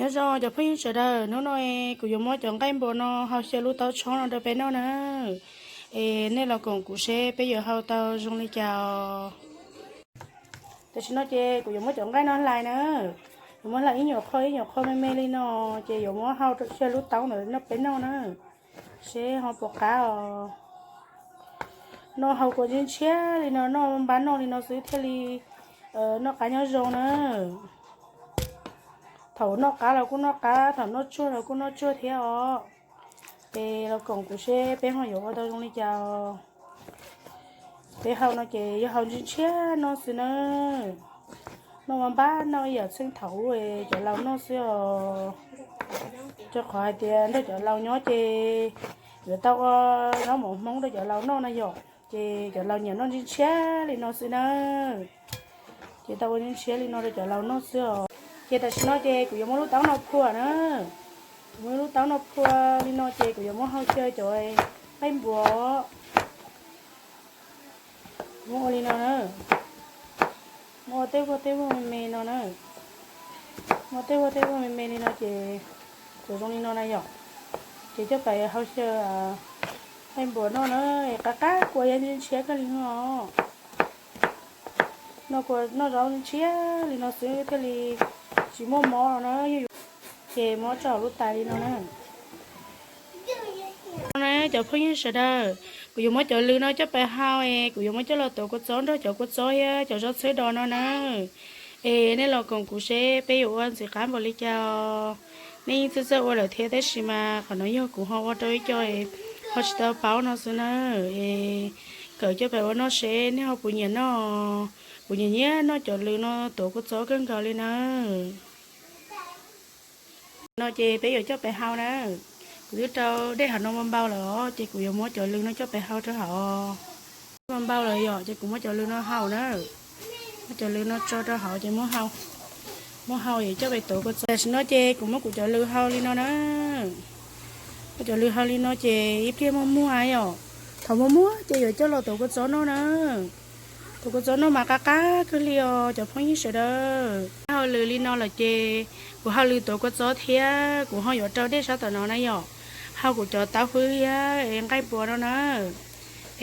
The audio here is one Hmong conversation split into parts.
Nyob zoo cov phooj ywg sawv daws, hnub no kuv yuav muab cov nqaij npua no hau xyaw lub taub tshob no rau peb noj na. Es nej los koom kuv seb peb yuav hau tau zoo li cas os. Tam sim no ces kuv yuav muab cov nqaij no hlais na. Yuav muab hlais ib nyuam qho ib nyuam qho me me li no, ces yuav muab hau xyaw lub taub ntawd rau peb noj na. Seb ho puas qab os. Noj hau kua ntshiab ntshiab li no, noj npab noj li no xwb thiaj li noj qab nyob zoo na. Thaum noj qab los kuj noj qab, thaum noj tsuag los kuj noj tsuag thiab os. Ces los koom kuv seb peb ho yuav ua tau zoo li cas os. Peb hau no ces yog hau ntshiab ntshiab noj xwb na. Noj npab noj ib yam txheej thaum ub cov laus noj xwb os. Rau qhov hais tias nrog cov laus nyob ces yuav tau ua zaub mov Hmoob rau cov laus noj na yom. Ces cov laus nyiam noj ntshiab ntshiab li no xwb na. Ces tau ua ntshiab ntshiab li no rau cov laus noj xwb os. Ces tam sim no ces kuv yuav muab lub taub no phua na. Kuv muab lub taub no phua li no ces kuv yuav muab hau xyaw cov nqaij npua. Muab ua li no na. Muab ua tej vuag tej vuag me me no na. Muab tej vuag tej vuag me me li no ces kuv zoo li no na yom. Ces coj pais hau xyaw nqaij npua noj na, es qab qab kua yog ntshiab kawg li no. Noj kua noj zaub ntshiab li no xwb thiaj li tsis muaj mob no na. Ces muab tso hauv lub tais li no na. Cov phooj ywg sawv daws, kuv yuav muab cov lws no coj pais hau es kuv yuav muab coj los tuav kua txob nrog cov kua txob thiab cov zaub txhwb dos no na. Es nej los koom kuv seb peb yuav ua ntxim qab npaum li cas os. Nej yeej txawj txawj ua lawm thiab tab sis mas qhov no yog kuv ho ua rau ib co ho tsis tau paub no xwb na. Es kawm coj pais ua noj seb nej ho puas nyiam noj. Kuv nyiam nyiam noj cov lws no tuav kua txob kawg nkaus li na. No ces peb yuav coj pais hau na. Kuv twb rau dej hav no npau npau lawm os, ces kuv yuav muab cov lws no coj pais hau rau hauv. Npau npau lawm yom, ces kuv muab cov lws no hau na. Muab cov lws no tso rau hauv ces muab hau, muab hau es coj pais tuav kua txob. Tam sim no ces kuv muab kuv cov lws hau li no na. Muab cov lws hau li no ces ib pliag muag muag yom. Thaum muag muag ces yuav coj los tuav kua txob noj na. Tuav kua txob noj mas qab qab kawg li os cov phooj ywg sawv daws. Hau lws li no lawm ces kuv hau lws tuav kua txob thiab kuv ho yuav rau dej sab tom no na yom. Hau kuv cov taub hwb thiab es nqaij npua no na.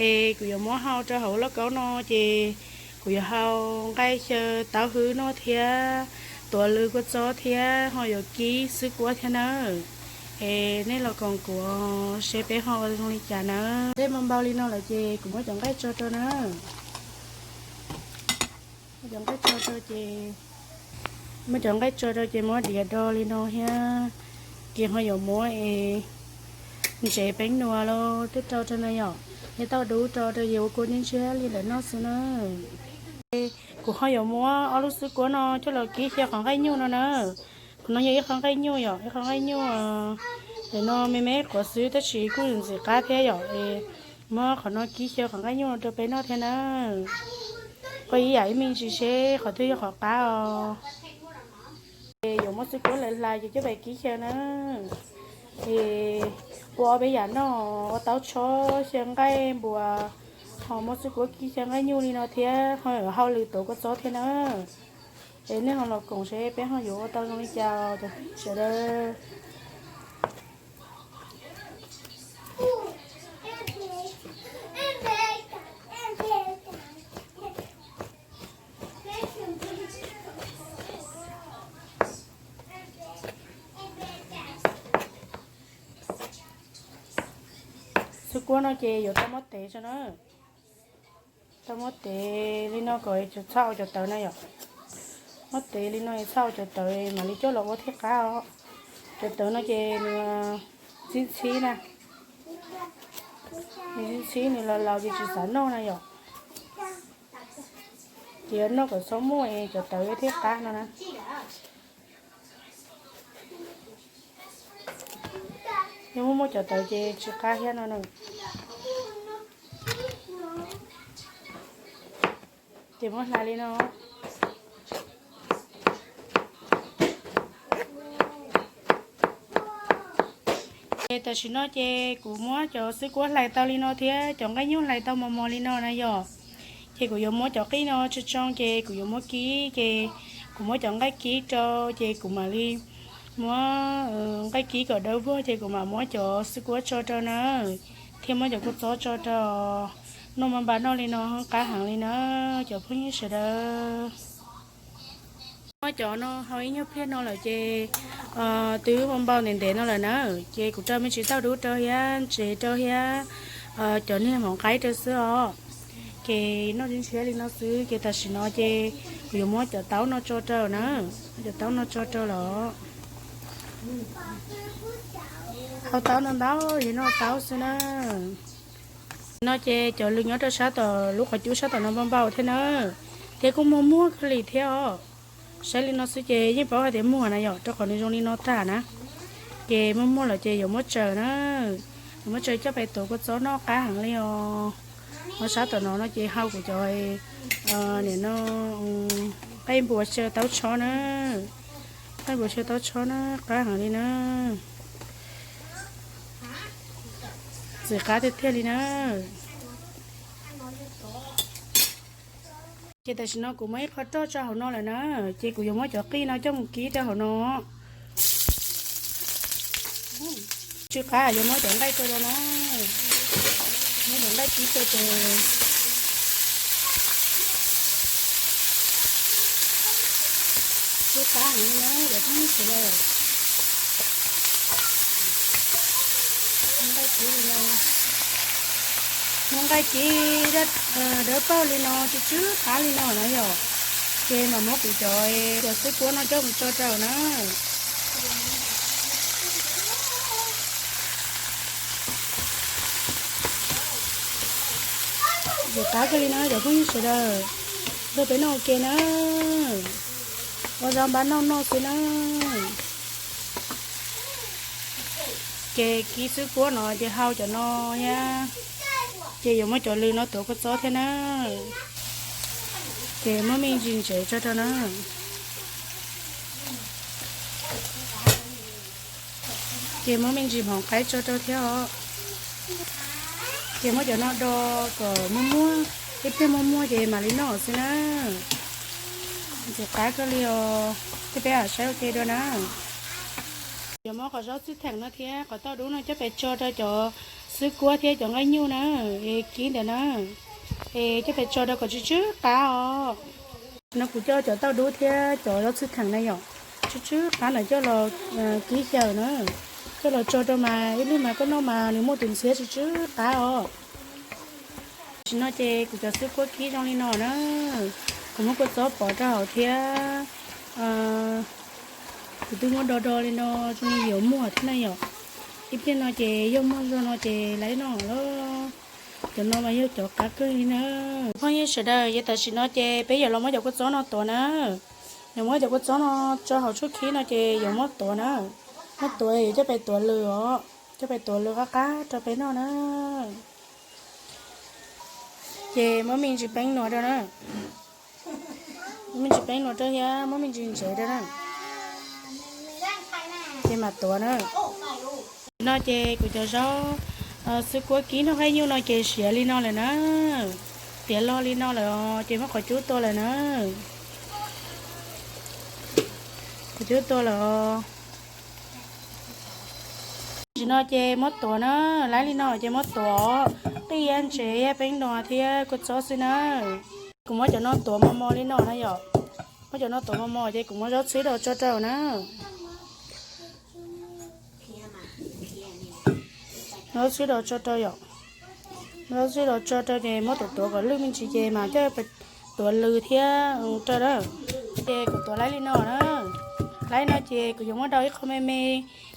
Es kuv yuav muab hau rau hauv lauj kaub no ces kuv yuav hau nqaij xyaw taub hwb noj thiab tuav lws kua txob thiab ho yuav kib xwb kuab thiab na. Es nej los koom kuv seb peb ho ua zoo li cas na. Dej npau npau li no lawm ces kuv muab cov nqaij tso rau na. Muab cov nqaij tso rau ces, muab cov nqaij tso rau ces muab diav do li no thiab. Ces ho yuav muab es ntsev peeb nua los twb rau rau na yom, es tau dub rau rau ces ua kua ntshiab ntshiab li ntawm no xwb na. Kuv ho yuav muab ob lub xwb kuab no coj los kib xyaw qhov nqaij nyuj no na. Qhov no yog ib qho nqaij nyuj yom, ib qho nqaij nyuj ntawm no me me quav xwb tab sis kuj ntxim qab thiab yom. Es muab qhov no kib xyaw qhov nqaij nyuj no rau peb noj thiab na. Ua ib yam ib me ntsis seb qhov twg yog qhov qab os. Es yuav muab xwb kuab hlais hlais ces coj pais kib xyaw na. Es ua ob peb yam noj, ua taub tshob xyaw nqaij npua, ho muab xwb kuab kib xyaw nqaij nyuj li no thiab ho hau lws tuav kua txob thiab na. Es nej ho los koom seb peb ho yuav ua tau zoo li cas cov phooj ywg sawv daws. Xwb kuab no ces yuav tau muab tev tso na. Tau muab tev li no kom txhob ua cov tawv na yom. Muab tev li no txhob ua cov tawv mam li coj los ua thiaj qab os. Cov tawv no ces nws ntxhib ntxhib na. Nws ntxhib ntxhib nws laus laus ces tsis xav noj na yom. Ces yuav noj kom txhob muaj cov tawv thiaj qab no na. Yog muaj muaj cov tawv ces tsis qab thiab no na. Ces muab hlais li no. Ces tam sim no ces kuv muab cov xwb kuab hlais tau li no thiab cov nqaij nyuj hlais tau mos mos li no na yom. Ces kuv yuav muab cov qij no tsoo tsoo ces kuv yuav muab kib, ces kuv muab cov nqaij kib rau ces kuv mam li Muab nqaij kib kom dawb vog ces kuv mam muab cov xwb kuab tso rau na, thiab muab cov kua txob tso rau. Noj npa noj li no qab heev li na, cov phooj ywg sawv daws. Muab cov no hau ib nyuag pliag no lawm ces twb npau ntev ntev no lawm na, ces kuv rau me ntsis tauj dub rau thiab ntsev rau thiab cov niag hmoov qaib rau xwb os. Ces noj ntshiab li no xwb ces tam sim no ces kuv yuav muab cov taub no tso rau na, cov taub no tso rau los. Hau taub ntau ntau, yog noj taub xwb na. No ces cov lws nyob rau sab tom lub qhov cub sab tom no npau npau thiab na, thiab kuj muag muag kawg li thiab os. Saib li no xwb ces yeej paub hais tias muag na yom, rau qhov nws zoo li no tag na. Ces muag muag lawm ces yuav muab tsaws na, yuav muab tsaws coj pais tuav kua txob noj qab heev li os. Ho sab tom no no ces hau kuv cov, nim no, qeej npua xyaw taub tshob na, qeej npua xyaw taub tshob na, qab heev li na. Ntxim qab tiag tiag li na. Ces tam sim no kuv muab ib qho roj tso hauv no lawm na, ces kuv yuav muab cov qij no coj mus kib rau hauv no. Tsw qab yuav muab cov nqaij rau rau na, muab cov nqaij kib rau ces tsw qab heev li na, cov phooj ywg sawv daws. Muab nqaij kib, muab nqaij kib dawb paug li no, tsw tsw qab li no na yom. Ces mam muab kuv cov, cov xwb kuab no coj mus tso rau na. Ntxim qab kawg li na cov phooj ywg sawv daws, nrog peb noj ua ke na, ua zaub npab noj noj xwb na. Ces kib xwb kuab no ces hau cov no thiab, ces yuav muab cov lws no tuav kua txob thiab na. Ces muab me ntsis ntsev tso rau na. Ces muab me ntsis hmoov qaib tso rau thiab os. Ces muab cov no do kom muag muag, ib pliag muag muag ces mam li noj xwb na. Ntxim qab kawg li os, ces peb mam saib ua ke dua na. Yuav muab qhov zaub txhwb theem no thiab qhov tauj dub no coj pes tso rau cov xwb kuab thiab cov nqaij nyuj na, es kib ntawd na, es coj pes tso rau kom tsw tsw qab os. No kuv coj cov tauj dub thiab cov zaub txhwb theem na yom, tsw tsw qab na coj los kib xyaw na, coj los tso rau mas ib lub mas koj noj mas nws muaj tus ntxhiab tsw tsw qab os. Tam sim no ces kuv cov xwb kuab kib zoo li no na, kuv muab kua txob pov rau hauv thiab, kuv twb muab do do li no zoo li yuav muag thiab na yom. Ib pliag no ces yog muag zoo no ces lawv noj lawm. Cov no mas yog cov qab kawg li na. Phooj ywg sawv daws, ces tam sim no ces peb yuav los muab cov kua txob no tuav na. Yuav muab cov kua txob no tso hauv tshuab khib no ces yuav muab tuav na. Muab tuav yuav coj pes tuav lws os, coj pes tuav lws qab qab rau peb noj na. Ces muab me ntsis peeb nuav rau na, muab me ntsis peeb nuav rau thiab muab me ntsis ntsev rau na, ces mam tuav na. No ces kuv cov zaub xwb kuab kib noj nqaij nyuj no ces siav li no lawm na, tiav lo li no lawm os, ces muab qhov cub tua lawm na, qhov cub tua lawm os. Tam sim no ces muab tuav na, laib li no ces muab tuav, qij ntsev peeb nuav thiab kua txob xwb na. Kuv muab cov no tuav mos mos li no na yom, muab cov no tuav mos mos ces kuv muab zaub txhwb rau tso rau na. Zaub txhwb rau tso rau yom, zaub txhwb rau tso rau ces muab tuav tuav kom lwj me ntsis ces mas coj tuav lws thiab rau na. Ces kuv tuav laib li no na, laib no ces kuv yuav muab rau ib qho me me,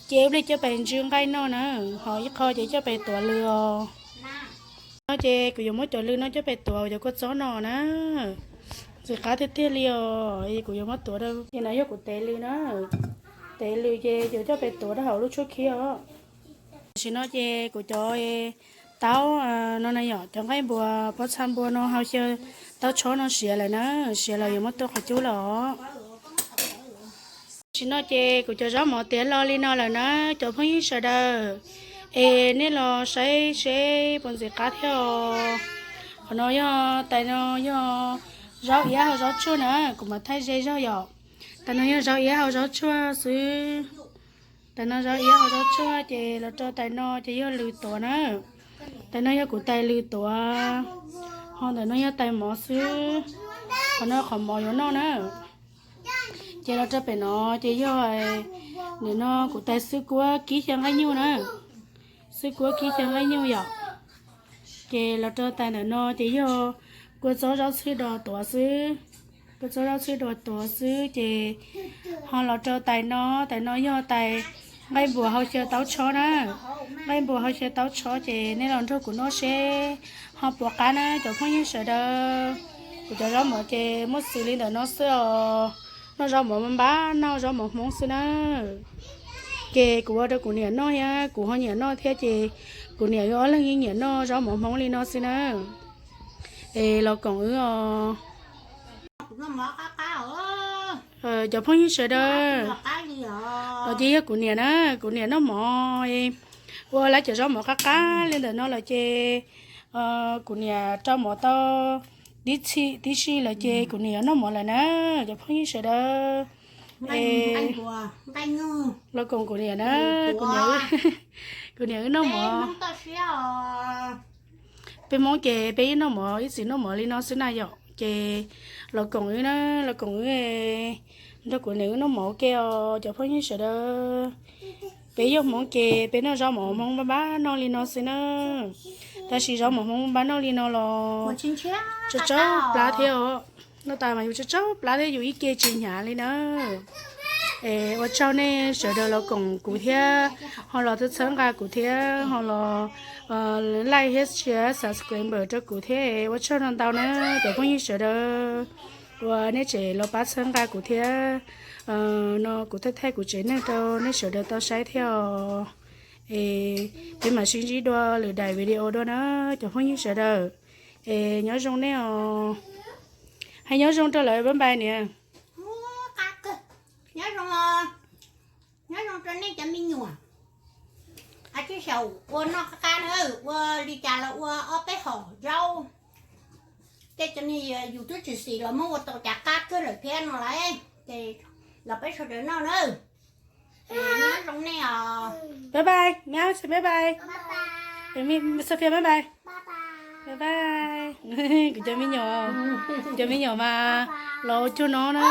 ces ib pliag coj pes ntsw nqaij noj na, ho ib qho ces coj pes tuav lws os. No ces kuv yuav muab cov lws no coj pes tuav cov kua txob no na. Ntxim qab tiag tiag li os, kuv yuav muab tuav rau, ces no yog kuv tev lws na, tev lws ces yuav coj pes tuav rau hauv lub tshuab khib os. Tam sim no ces kuv cov taub no na yom, cov nqaij npua pob txha npua no hau xyaw taub tshob no siav lawm na, siav lawm yuav muab tua qhov cub lawm os. Tam sim no ces kuv cov zaub mov tiav lo li no lawm na, cov phooj ywg sawv daws, es nej los saib seb puas ntxim qab thiab os. Qhov no yog, tais no yog zaub iab hau zaub tsuag na, kuv mam thaij ze zog yom. Tais no yog zaub iab hau zaub tsuag xwb. Tais no zaub iab ho zaub tsuag ces los rau tais no ces yog lws tuav na. Tais no yog kuv tais lws tuav, ho ntawm no yog tais mov xwb. Qhov no qhov mov yuav noj na. Ces los rau pem no ces yog, nim no kuv tais xwb kuab kib xyaw nqaij nyuj na. Xwb kuab kib xyaw nqaij nyuj yom. Ces los rau tais ntawm no ces yog kua txob zaub txhwb dos tuav xwb. Kua txob zaub txhwb dos tuav xwb ces ho los rau tais no, tais no yog tais nqaij npuas hau xyaw taub tshob na. Nqaij npuas hau xyaw taub tshob ces nej los nrog kuv noj seb ho puas qab na cov phooj ywg sawv daws. Kuv cov zaub mov ces muaj xws li ntawm no xwb os. Noj zaub mov npab noj zaub mov Hmoob xwb na. Ces kuv ua rau kuv niam noj thiab kuv ho nyiam noj thiab ces kuv niam wb ob leeg yeej nyiam noj zaub mov Hmoob li no xwb na. Es los koom wb os. Cov phooj ywg sawv daws, no ces yog kuv niam na, kuv niam noj mov, ua lawv cov zaub mov qab qab li ntawm no lawm ces kuv niam rau mov tau tib si, tib si lawm ces kuv niam yuav noj mov lawm na, cov phooj ywg sawv daws. Los koom kuv niam na, kuv niam wb noj mov. Peb Hmoob ces peb ib noj mov ib txwm noj mov li no xwb na yom, ces los koom wb na, los koom wb, nrog kuv niam wb noj mov ua ke os cov phooj ywg sawv daws. Peb yog Hmoob ces peb noj zaub mov Hmoob npab npab noj li no xwb na. Tab sis zaub mov Hmoob npab noj li no los tsau tsau plab thiab os. Noj tas mas yus tsau tsau plab thiab yus ib ce tsis hnyav li na. Es ua tsaug nej sawv daws los koom kuv thiab, ho los txhawb nqa kuv thiab ho los like thiab share, subscribe rau kuv thiab, ua tsaug ntau ntau na cov phooj ywg sawv daws uas nej tseem los pab txhawb nqa kuv thiab. No kuv thaij thaij kuv tsev neeg rau nej sawv daws tau saib thiab os. Es peb mam sib ntsib dua lwm daim video dua na cov phooj ywg sawv daws. Es nyob zoo nej os. Hais nyob zoo rau lawv, bye bye niam. Nyob zoo, nyob zoo rau nej cov me nyuam. Tsis xyaum ua noj qab qab na, ua li cas los ua ob peb hom zaub. Tej cov niag yus twb tsis xis los muab ua tau cas qab kawg lawm thiab no lauj. Ces los peb sawv daws noj na. Nyob zoo nej os. Bye bye, Mia Sofia bye bye. Bye bye. Kuv cov me nyuam, cov me nyuam mas los ua cuag no na.